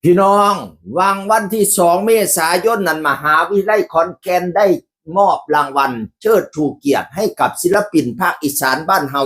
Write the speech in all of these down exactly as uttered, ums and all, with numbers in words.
พี่น้อง วางวันที่สองเมษายนนั้น มหาวิทยาลัยขอนแก่นได้มอบรางวัลเชิดชูเกียรติให้กับศิลปินภาคอีสานบ้านเฮา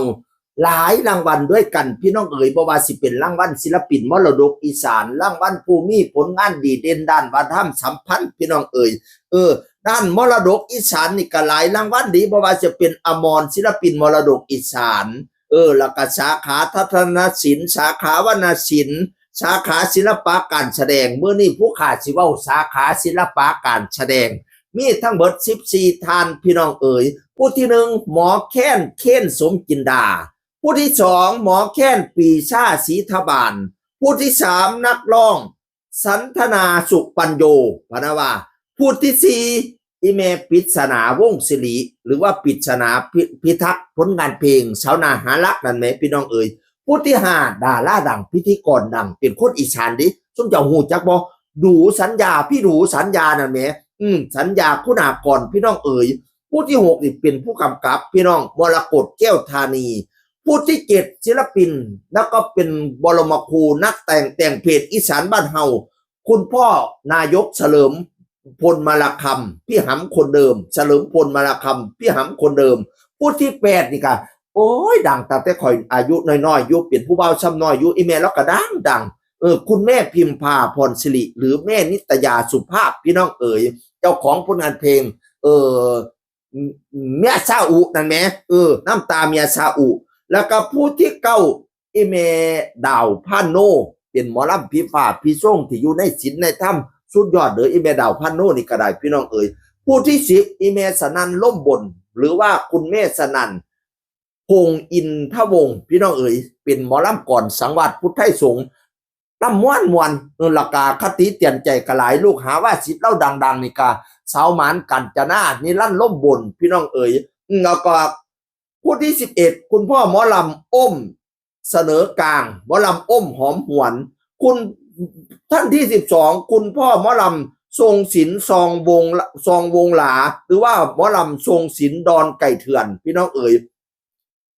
หลายรางวัลด้วยกัน พี่น้องเอ๋ย บ่ว่าสิเป็นรางวัลศิลปินมรดกอีสาน รางวัลผู้มีผลงานดีเด่นด้านวัฒนธรรมสัมพันธ์ พี่น้องเอ๋ย เออ ด้านมรดกอีสานนี่ก็หลายรางวัลดี บ่ว่าจะเป็นอมรศิลปินมรดกอีสาน เออ แล้วก็สาขาทัศนศิลป์ สาขาวรรณศิลป์ สาขาศิลปะการแสดง มื้อนี้ผู้ข้าสิเว้าสาขาศิลปะการแสดง มีทั้งเบิดสิบสี่ท่าน พี่น้องเอ๋ย ผู้ที่หนึ่ง หมอแคน เคน สมจินดา ผู้ที่สอง หมอแคน ปีชา ศรีทบาล ผู้ที่สาม นักร้อง สันทนา สุปัญโญ พะนะว่า ผู้ที่สี่ อีแม่ปริศนา วงศ์สิริ หรือว่าปริศนาพิ พิทักษ์ ผลงานเพลง สาวนาหารักนั่นแหม พี่น้องเอ๋ย ผู้ที่ห้า ดาราดัง พิธีกรดัง เป็นคนอีสานเด้ ซุมเจ้าฮู้จักบ่ ดูสัญญา พี่ดูสัญญานั่นแหม อืม สัญญา คุณากร พี่น้องเอ๋ย ผู้ที่หกนี่เป็นผู้กำกับ พี่น้อง มรกต แก้วธานี ผู้ที่เจ็ด ศิลปิน แล้วก็เป็นบรมครูนักแต่ง แต่งเพลงอีสานบ้านเฮา คุณพ่อนายก เฉลิมพล มาลาคำ พี่หำคนเดิม เฉลิมพล มาลาคำ พี่หำคนเดิม ผู้ที่แปดนี่ก็ โอ้ย ดังตั้งแต่ข้อยอายุน้อยๆ อยู่ เป็นผู้บ่าวซ้ำน้อยอยู่ อีแม่ลาวก็ดังดัง เออ คุณแม่พิมพา พรสิริ หรือแม่นิตยา สุภาพ พี่น้องเอ๋ย เจ้าของผลงานเพลง เออ เมียซาอุนั่นแหม เออ น้ำตาเมียซาอุ แล้วก็ผู้ที่เก้า อีแม่ดาวพาโน เป็นหมอลำพี่ฟ้าพี่ส่งที่อยู่ในศีลในธรรม สุดยอดเด้อ อีแม่ดาวพาโนนี่ก็ได้ พี่น้องเอ๋ย ผู้ที่สิบ อีแม่สนั่น ล่มบน หรือว่าคุณแม่สนั่น พงษ์อินทวงศ์ พี่น้องเอ๋ย เป็นหมอลำกลอนสังวาสพุทธไทยสงฆ์ ลำม่วนม่วน เออ แล้วก็คติเตือนใจก็หลาย ลูกหาว่าสิทธิ์เล่าดังๆ นี่ก็ สาวหมาน กัญจนา นิรันดร์ ล่มบน พี่น้องเอ๋ย อืม แล้วก็ผู้ที่สิบเอ็ด คุณพ่อหมอลำอ้ม เสนอกลาง หมอลำอ้มหอมหวน คุณ ท่านที่สิบสอง คุณพ่อหมอลำ ทรงศิลป์ ซองวง ซองวงหลา หรือว่าหมอลำ ทรงศิลป์ ดอนไก่เถื่อน พี่น้องเอ๋ย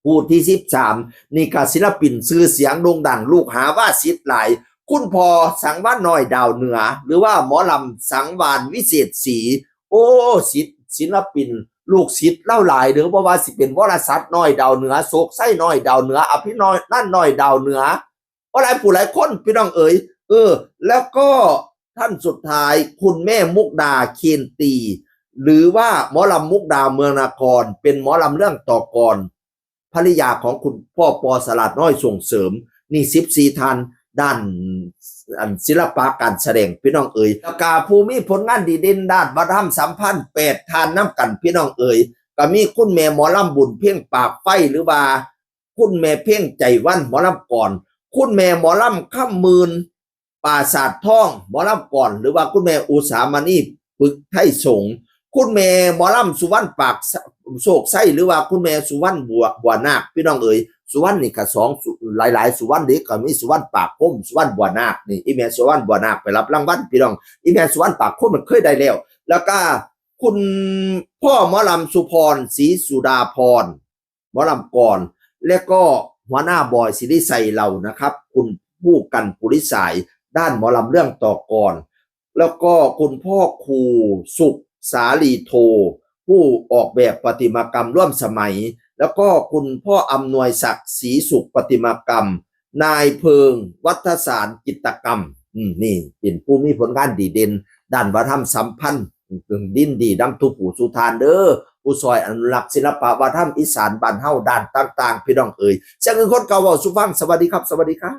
ผู้ที่สิบสาม นี่ก็ศิลปินชื่อเสียงโด่งดัง ลูกหาว่าสิทธิ์หลาย คุณพ่อ สังวาลน้อย ดาวเหนือ หรือว่าหมอลำ สังวาล วิเศษศรี โอ้ ศิลป์ ศิลปิน ลูกศิษย์เล่าหลายเด้อ บ่ว่าสิเป็นวรศักดิ์น้อย ดาวเหนือ โชคชัยน้อย ดาวเหนือ อภินันท์น้อย ดาวเหนือ โอ้ หลายผู้หลายคน พี่น้องเอ๋ย เออ แล้วก็ท่านสุดท้าย คุณแม่มุกดา เคนตี หรือว่าหมอลำมุกดา เมืองนคร เป็นหมอลำเรื่องต่อกลอน ภริยาของคุณพ่อ ป.สลัดน้อย ส่งเสริม นี่สิบสี่ท่าน ด้าน อัน ศิลปะการแสดง พี่น้องเอ๋ย แล้วก็ผู้มีผลงานดีเด่นด้านวัฒนธรรมสัมพันธ์ แปดท่านนำกัน พี่น้องเอ๋ย ก็มีคุณแม่หมอลำบุญเพ็ง ปากไฟ หรือว่าคุณแม่เพ็ง ใจวัน หมอลำกลอน คุณแม่หมอลำ คำหมื่น ปราสาททอง หมอลำกลอน หรือว่าคุณแม่อุสามณี ปึกไทยสงฆ์ คุณแม่หมอลำ สุวรรณ ปากโชคชัย หรือว่าคุณแม่สุวรรณ บัว บัวนาค พี่น้องเอ๋ย สุวรรณนี่ก็สอง สุ หลายๆ สุวรรณเด้ ก็มีสุวรรณปากคม สุวรรณบัวนาค นี่ อีแม่สุวรรณบัวนาคไปรับรางวัล พี่น้อง อีแม่สุวรรณปากคมมันเคยได้แล้ว แล้วก็คุณพ่อหมอลำ สุพร ศรีสุดาพร หมอลำกลอน และก็หัวหน้าบอย ศิริชัย เรานะครับ คุณผู้กัน ปุริสาย ด้านหมอลำเรื่องต่อกลอน แล้วก็คุณพ่อครู สุข สาลีโท ผู้ออกแบบประติมากรรมร่วมสมัย แล้วก็คุณพ่ออำนวยศักดิ์ ศรีสุข ประติมากรรม นายเพิง วัฒสาร จิตรกรรม อืม นี่เป็นผู้มีผลงานดีเด่น ด้านวัฒนธรรมสัมพันธ์ ยินดีนำทุกผู้สู่ทานเด้อ ผู้ซอยอนุรักษ์ศิลปะวัฒนธรรมอีสานบ้านเฮาด้านต่างๆ พี่น้องเอ๋ย เสียงคนเก่าเว้าสู่ฟัง สวัสดีครับ สวัสดีครับ